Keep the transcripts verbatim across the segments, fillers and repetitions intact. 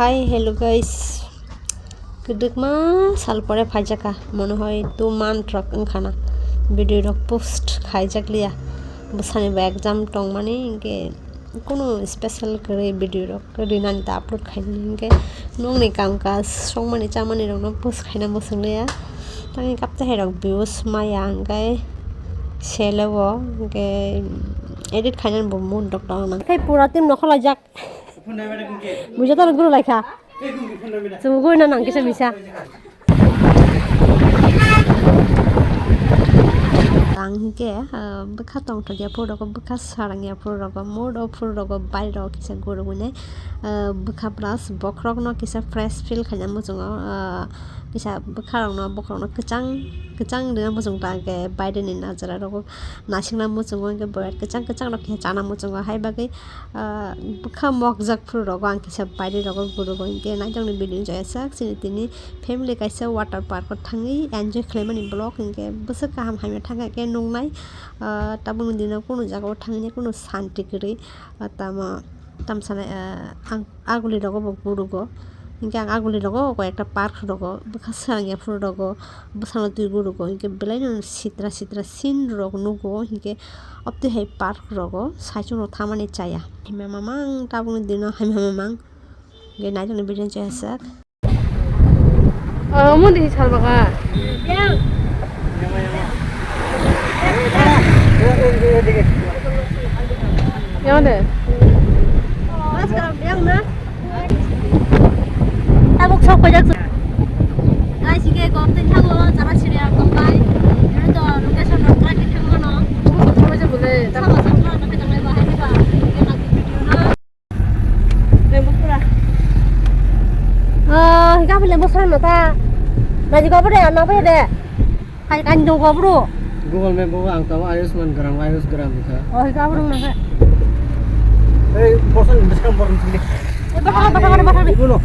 Hi, hello guys. Kwdwkma sal pore phaijakha, mone hoi two month rok wngkhana video rok post khaijakliya. Bwsani bo exam tongmani hinkhe kunu special kwrwi video rok rinani ta upload khainani hinkhe nokni kam kaj songmani chamani rokno post khaina muchungliya. Tangwi kapta hai rok views maya hinkhe selo o hinkhe edit khainani bo mood rok tongna. Tei pura team no khwlaijak. Bujo tano guru laikha. Chwng gurina nang kisa misa. Ang hinkhe, ah, bwkha tongthokya phuru rogo, bwkha sarangya phuru rogo, mood o phuru rogo, bairok kisa gurugwi nai, ah, bwkha plus bokhorokno kisa fresh feel khaina muchungo, ah, kisa bwkha rokno, bokhorokno kwchang, kwchang rwna muchung ta hinkhe baireni najra rogo nasikna muchungo hinkhe boyar kwchang kwchang rok kisa chana muchungo hai bagwi. Ah, bwkha mokjak phuru rogo ang kisa bairi rogo gurugo hinkhe naitokni video joya sak chini tini family kaisa water park o thangwi enjoy khlaimani vlog hinkhe bwswk kaham hamya thangkha khe nuknai. Ah, tabukni dino kunu jaga o thangwi kunu santi kwrwi, ah, tamo tamsanai, ah, ang aguli rogo bo gurugo hinkhe ang aguli rogo koi ekta park rogo bwkha swrangya phuru rogo. Bwskango twi gurugo hinkhe belaino sitra sitra scene rok nugo hinkhe optwi hai park rogo saichung rok thamani chaya. Hamya mamang tabukni dino hamya mamang hinkhe naitokni video chaya sak. Oh, omo de sal baka. Yang de. Tabuk sok pajak. Guys, hingke kok twi thango, jara siri ang tongpai. Ero to location rok track khe thangmano. Omo sok pajak bole. Sama sama no khe tonglai bahai khe ba. Khe nang video no. Lembu pura. Ah, hingke abo lembu sara no ta. Naji ko bode, ano bode. Hai kan dong ko bro. Google Map o ang tamo Ayushman Gram, Ayush Gram kha. Oh, hingke abo rung nang kha. Ei, bosan beskang boran sini. Eh, bakal, bakal, bakal, bakal. Ibu no.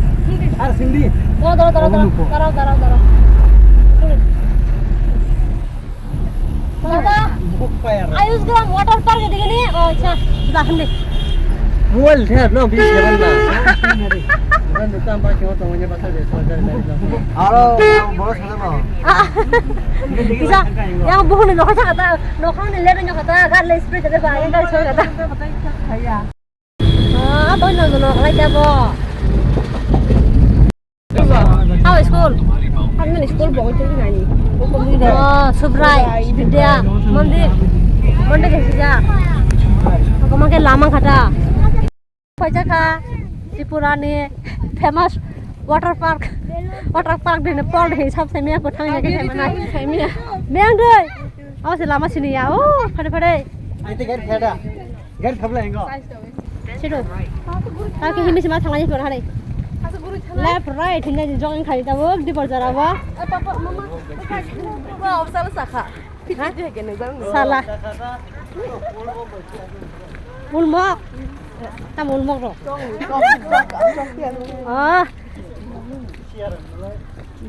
Ar sindi. Dara, dara, dara, dara. Dara, dara, dara. Dada, Ayush Gram water park dikhe ni? Oh, acha. Dah, hande. Mobile the, no, bi seven na. Bukan tu tambah cuma tongnya pasal dia, pasal dia. Aro, yang boros mana mau? Ah. Bisa, yang buhuni nokha sakata, nokha ni lebe nokha ta, gar le spray jade ba, yang gar spray jade. Ah, boy no no lai jabo. How school? Ang school bo ko nani. Oh, Subrai, Vidya, Mandir. Mandir ke sija. Ako mangke lama khata. Paja kha, Tripura ni famous water park. Water park de ne pol de sab se miya ko thang ya ke mana. Miya doi. Aw se lama sini ya. Oh, phare phare. Ai te gari khada. Gari thabla engo. Sido. Ta ke himi sima thanglai ko hare. Left, right, hinna ni jogging khali ta bo, di bor jara bo. Sala. Ulmok. Tam ulmok ro. Ah.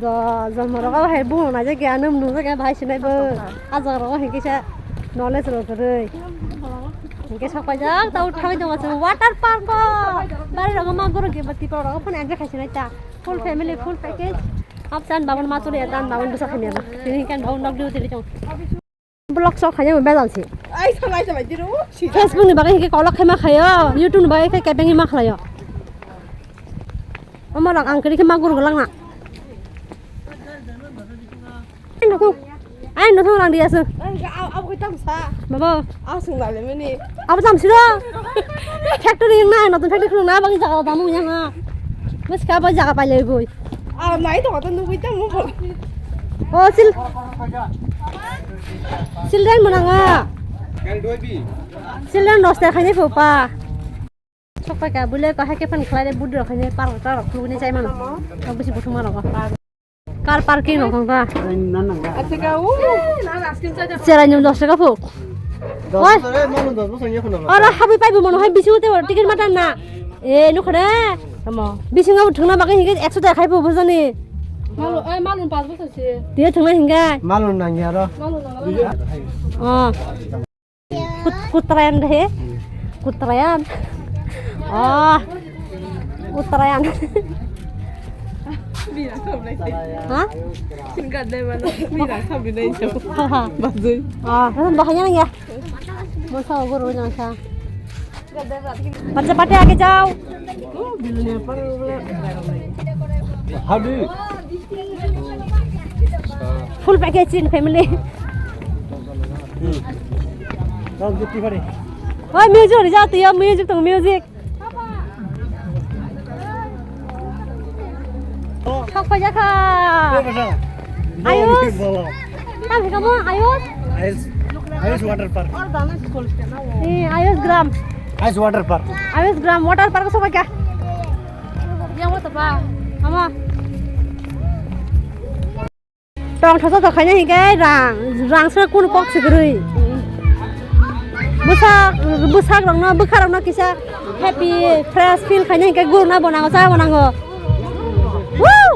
Do, jomorogo hai buhuna je gyanum nung je bahai sinai bo. Ajak rogo hai kisa knowledge rok kwrwi. Hinkhe sok paijak, tau thangwi tongo chwng water park o. Bari rogo ma guru gibo tipo rogo phone enjoy khai sinai ta. Full family, full package. Hap chan babun ma churi ya, tan babun bwsa khamya ba. Tini kan babun nok diu tiri tong. Vlog sok khaina bejal si. Ai, salai, salai, diro, si. Facebook ni bagwi hinkhe kolok khai ma khayo, YouTube ni bagwi khe kepeng ma khlayo. Omo rok ang kiri khe ma gur golak na. Ai, nokho. Ai, nokho rang dia sung. Ai, ga, ab, ab, tam sa. Babo. Ab, sung lale mani. Ab, tam siro. Factory yang na, notun factory khulung na, bagi jaga damu yang na. Mas ka ba jaga pai le boi. Ah, nai to, to nugui ta mo bol. Oh, sil. Children monanga. Children roster khaine pho pa. Sok pai ka bule ko hake phan khlai de budi rok khaine par par rok khulugni chai mano. Tok bisi buthuma rok. Car parking rok thang ta. Cherai nyum dos taka pho. Oi. Ora habi pai bu mano hai bisi ute ticket mata na. E, nukho de. Tamo. Bisingo thwngna bagwi hinkhe ekso taka khai bo bujani. Malu, ai, malun pas bosor se. Tiya thwngna hinkhe. Malun nangya ro. Malun nangya. Oh. Kut-, Kutrayan de. Kutrayan. Oh. Kutrayan. Ha? Haha. Ah, kan bahaya nang ya. Masa guru nang sa. Bacha pate age jao. Full package in family. Oi, music rijak twi o, music tong, music. Sok paijak kha. Ayush. Tam hi kamo, Ayush? Ayush, Ayush water park. Eh, Ayush Gram. Ayush water park. Ayush Gram water park sok paikha. Yang water park. Ama. Tong thoso to khaina hinkhe rang, rang se kun kok se kwrwi. Bwsak, bwsak rokno, bwkha rokno kisa happy, fresh feel khaina hinkhe guruna bo nango, cha bo nango. Woo!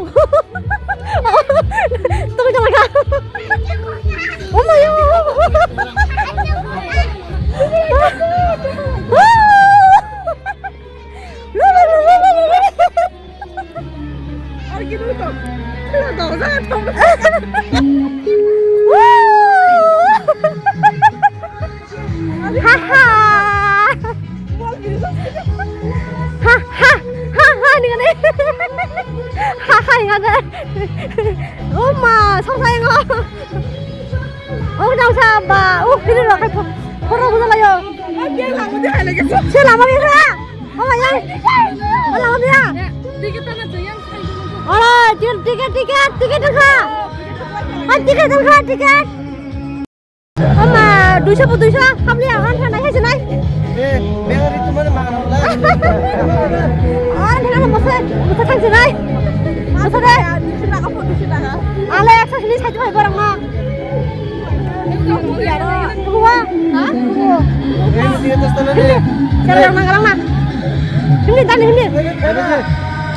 Tong jala kha. Oh my God. Ha ha. Ha ha. Ha ha ni kane. Ha ha ni kane. Oh ma, song sai ngo. Oh, nang sa ba. Oh, ini lo kai pho-, photo buja layo. Se lama biasa. Oh, ya. Oh, lama biasa. Ora, tiket, tiket, tiket, tiket dong kha. Ah, tiket dong kha, tiket. Ama, duiso bo duiso, hamli ang an thanai hai sinai. Eh, bengari tumare makan wala. An thanai mo se, mo se thang sinai. Mo se de. Ale eksa sini sai bai borang ma. Huwa, ha? Huwa.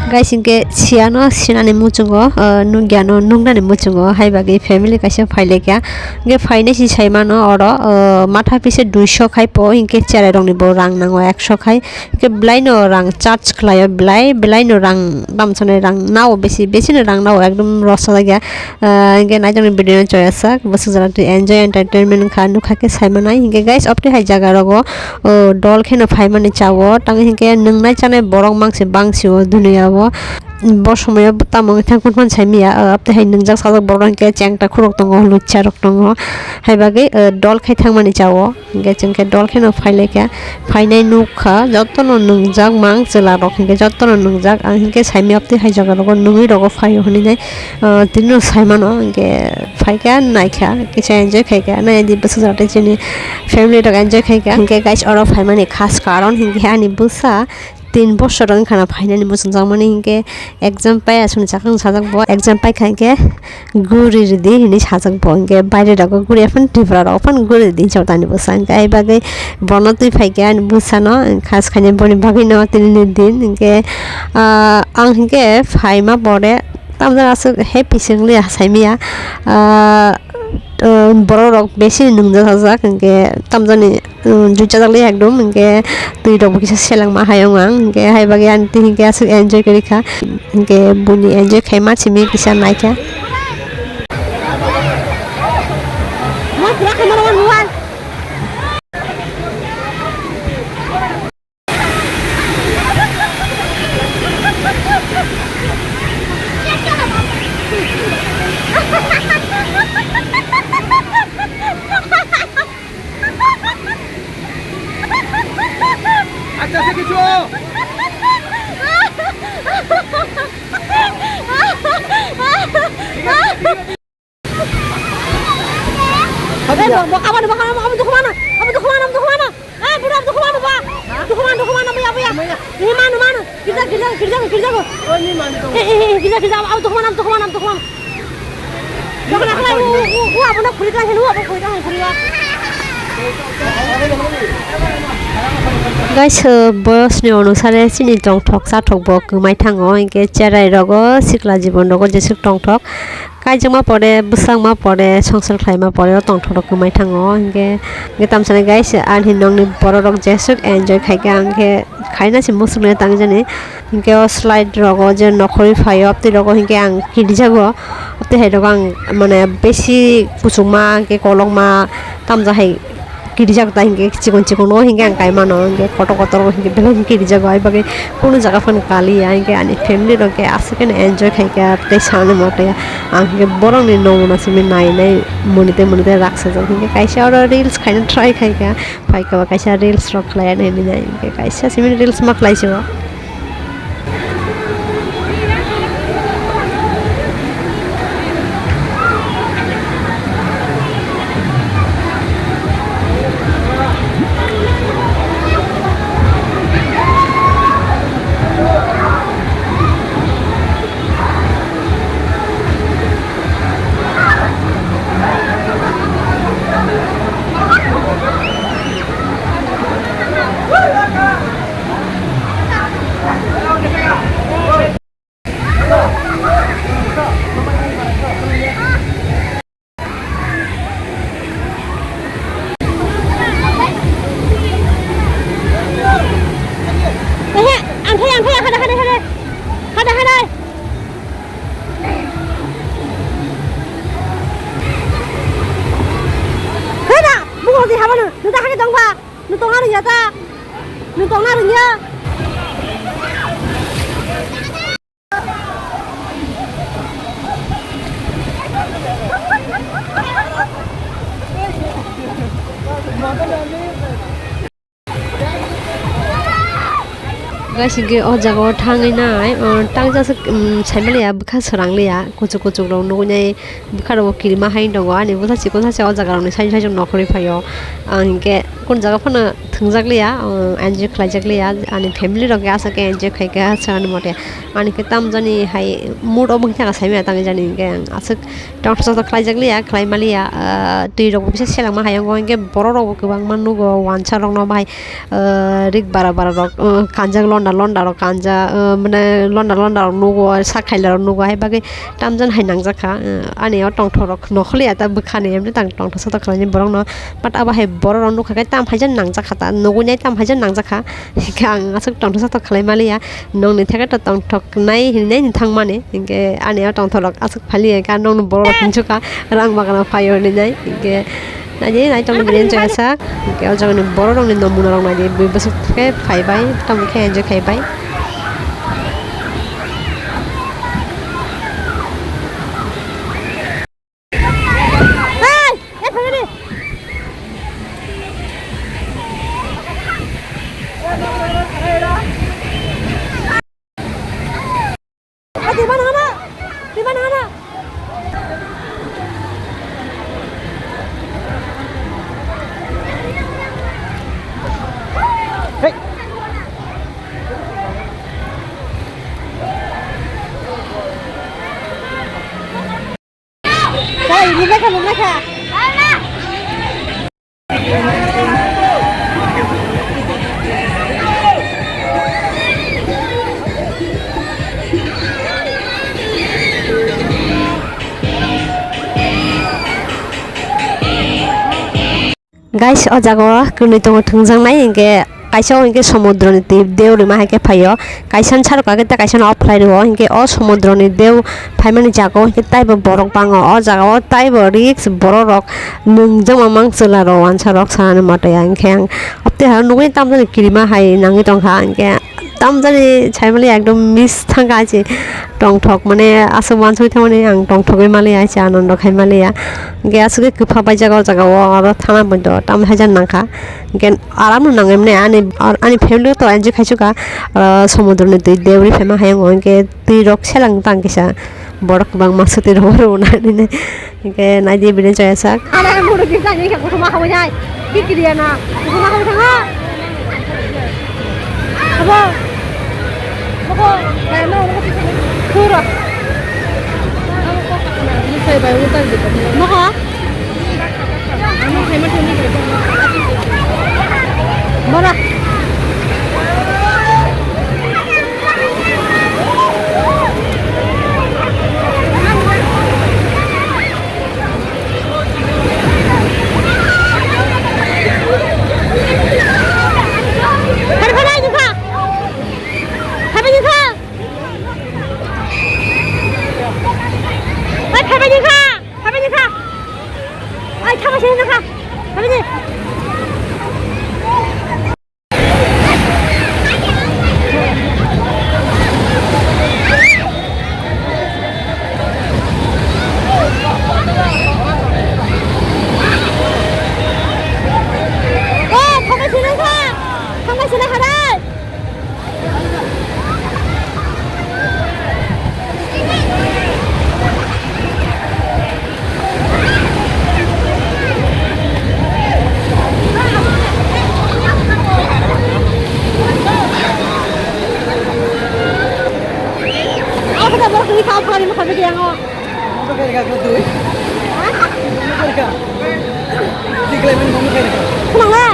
Guys, hinkhe siyano sinani muchungo, uh, nukya no nuknani muchungo, hai bagwi family kaisa phailaikha. Hinkhe phainai si saimano oro, uh, matha pisa duiso khai po, hinkhe cherai rokni bo rang nango ekso khai. Hinkhe belai no rang charge khlaio, belai, belai no rang damsonai rang nao besi, besi no rang nao ekdom rosa lagya. Ah, hinkhe naitokni video no choya sak, bwswk jora twi enjoy entertainment wngkha, nukha khe saimanai. Hinkhe guys, optwi hai jaga rogo, oh, dol kheno phaimani chao, tamo hinkhe nwngnai chanai borok mangse bangsio duniyao. Bo somoyo tamo wngkha phano saimanya, ah, optwi hai nwngjak sajak borok hinkhe chengta khurok tongo, lucha rok tongo, hai bagwi, ah, dol khai thangmani chao. Hinkhe chwng khe dol kheno phailaikha, phainai nukha, jotono nwngjak mang chwla rok hinkhe jotono nwngjak, ang hinkhe saimanya optwi hai jaga rogo nungwi rogo phaio hinwi nai, ah, tini no saimano hinkhe phaikha naikha kisa enjoy khaikha naidi bwsajak tei chini family rok enjoy khaikha. Hinkhe guys, oro phaimani khas karon hinkhe ani bwsa tin bosor wngkha na phainani muchungjakmani, hinkhe exam pai aswkni chakang sajak bo, exam paikha hinkhe guri ridi hinwi sajak bo, hinkhe baire rogo guri aphano Tripura rok aphano guri ridi hinwi sajak ani bwsa, hinkhe ai bagwi bono twi phaikha ani bwsano khas khainai boni bagwino tinini din, hinkhe, ah, ang hinkhe phaima pore tamjani aswk happy se wngli saimanya, ah, ah, borok rok besi nwngjak sajak hinkhe tamjani. Um, juichajak le ekdom, hinkhe twi rok bo kisa selengma hai wng ang, hinkhe hai bagwi ani twi hinkhe aswk enjoy kwrwi kha, hinkhe buini enjoy khaima simi kisa naikha. Acha se kichu. Abo dukhumano, abo dukhumano, abo dukhumano, ba. Dukhumano, dukhumano, ba, ya, ba, ya. Ni manu, manu. Girja, girja, girja, girja go. Oh, ni manu. Eh, eh, eh, girja, girja, abo dukhumano, abo dukhumano, abo dukhumano. Guys, uh, boyos ni onusare chini tongthok chathok bo kwmai thango, hinkhe cherai rogo sikla jibon rogo jeswk tongthok. Kaijakma pore, bwsakma pore, songsar khlaima pore o tongthok rok kwmai thango. Hinkhe, hinkhe tamsani guys, ani nokni borok rok jesuk enjoy khaikha, hinkhe khaina se muchungmani tang jani. Hinkhe o slide rogo je nokhorwi phaio, abtwi rogo hinkhe ang kirijago. Abtwi hai rogo ang mane besi kuchukma, hinkhe kolokma tamjak hai kirijak ta hinkhe chikon chikon o hinkhe ang kai mano, hinkhe kotor kotor o hinkhe belai hinkhe kirijago. Hai bagwi kunu jaga phano kaliya, hinkhe ani family rok khe aswk kheno enjoy khaikha tei sanani motya. Ang hinkhe borokni nomuna simi nai nai monite monite raksajak, hinkhe kaisa oro reels khaina try khaikha. Phaikha o kaisa reels rok khlai ani hinwi nai, hinkhe kaisa simi reels ma khlai se o. Ehe, ang thai, ang thai, hade, hade, hade. Hade, hade. Hada, bungo di habano, nuda hake dongba, nutong aro yata, nutong aro ya. Guys, hinkhe o jaga o thangwi nai, o, tang jasa, um, saimaliya, bwkha swrangliya, kuchuk kuchuk rok nugwi nai, bwkha rok bo kirima hai tongo, ani bwsa chikon sacha o jaga rokni side side o nokhorwi phaio. Ang hinkhe kun jaga phano thwngjak liya, o, enjoy khlaijak liya, ani family rok khe aswk khe enjoy khaikha, swrani mote. Ani khe tamjani hai mood obo wngkha saimaya tangwi jani hinkhe ang aswk. Tongthok sothok khlaijak liya, khlaima liya, ah, twi rok bo kisa selengma hai, abo hinkhe borok rok bo kwbangma nugo, wansa rok no bai, ah, rik bara bara rok, ah, kanjak londa londa rok kanja, ah, mane londa londa rok nugo, sak khaila rok nugo, hai bagwi tamjani hai nangjak kha, ah, ani o tongthok rok nokhorliya ta bwkhani, emni tang tongthok sothok khlainai borok no, but abo hai borok rok nukha khe tam hai jani nangjak kha ta, nugui nai tam hai jani nangjak kha, hinkhe ang aswk tongthok sothok khlaima liya. Nokni theke to tongthok nai hinwi nai thangmani, hinkhe ani o tongthok rok aswk phali ya khe, nokni borok rok hinsuka rang bagana phaio hinwi nai, hinkhe nai nai tongni bini chayasa, hinkhe o jagani borok rokni nomuna rok nai di, bui bwswk khe phai bai, tamo khe enjoy khai bai. Kai, lumai kha, lumai kha. Guys, o jaga o kwnwi tongo thwngjaknai, hinkhe kaisa o hinkhe somudroni twi deu rwma hai khe phaio, kaisa ni sarok khe tei kaisa no off khlai rwo, hinkhe o somudroni deu phaimani jaga o hinkhe taibo borok bango, o jaga o taibo risk borok rok nwngjakma mang chwla rok wansa rok sanani moto ya, hinkhe ang opte haro nugui tamjani kirima hai nangui tongkha, hinkhe tamjani saimani ekdom miss thangkha achi tongthok, mane aswk wansugui thangmani ang tongthogwi maliya, achi anondo khai maliya. Hinkhe aswk khe kwpha paijak o jaga o, oro thana poito tam hajar nangkha. Hinkhe aram no nang emne ani, ani family to enjoy khaisukha, oro somudroni twi debri phaima hayung o, hinkhe twi rok selang tang kisa borok kwbangma swtwi rok rw nani. Hinkhe naidi bini chaya sak. Ana ang muru gimsa ni khe kuthuma khawi nai. Bikiri ana. Kuthuma khawi thanga. Abo. Abo. Kaya no. Kuro. Mokho. Mora. Habai ni kha, habai ni kha. Ai, thama se ni kha. Habai ni. Eh, thama se ni kha. Thama se ni kha dai. Ako ta borok twi kha phani mokha bidi yango. Moto khairikha kho twi. Ha? Moto khairikha. Twi khlai mani moto khairikha. Khulangla.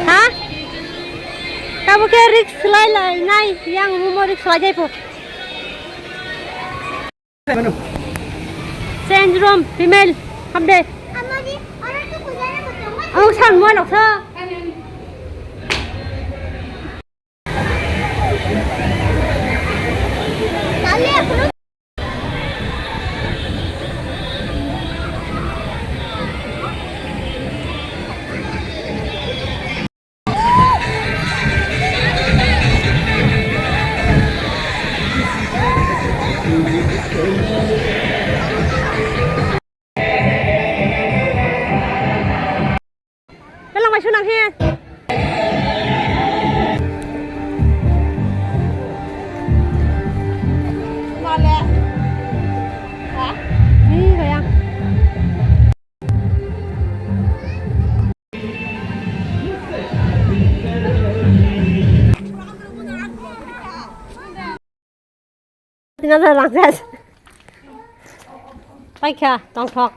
Ha? Tamo khe risk lai lai nai, yang mumo risk lai jai po. Change room, female, hamde. Ang san mo noksa. Belong bai sunang he. Male. Ha? Ni gaya. Tina da lang jas. Paikha, tongthok.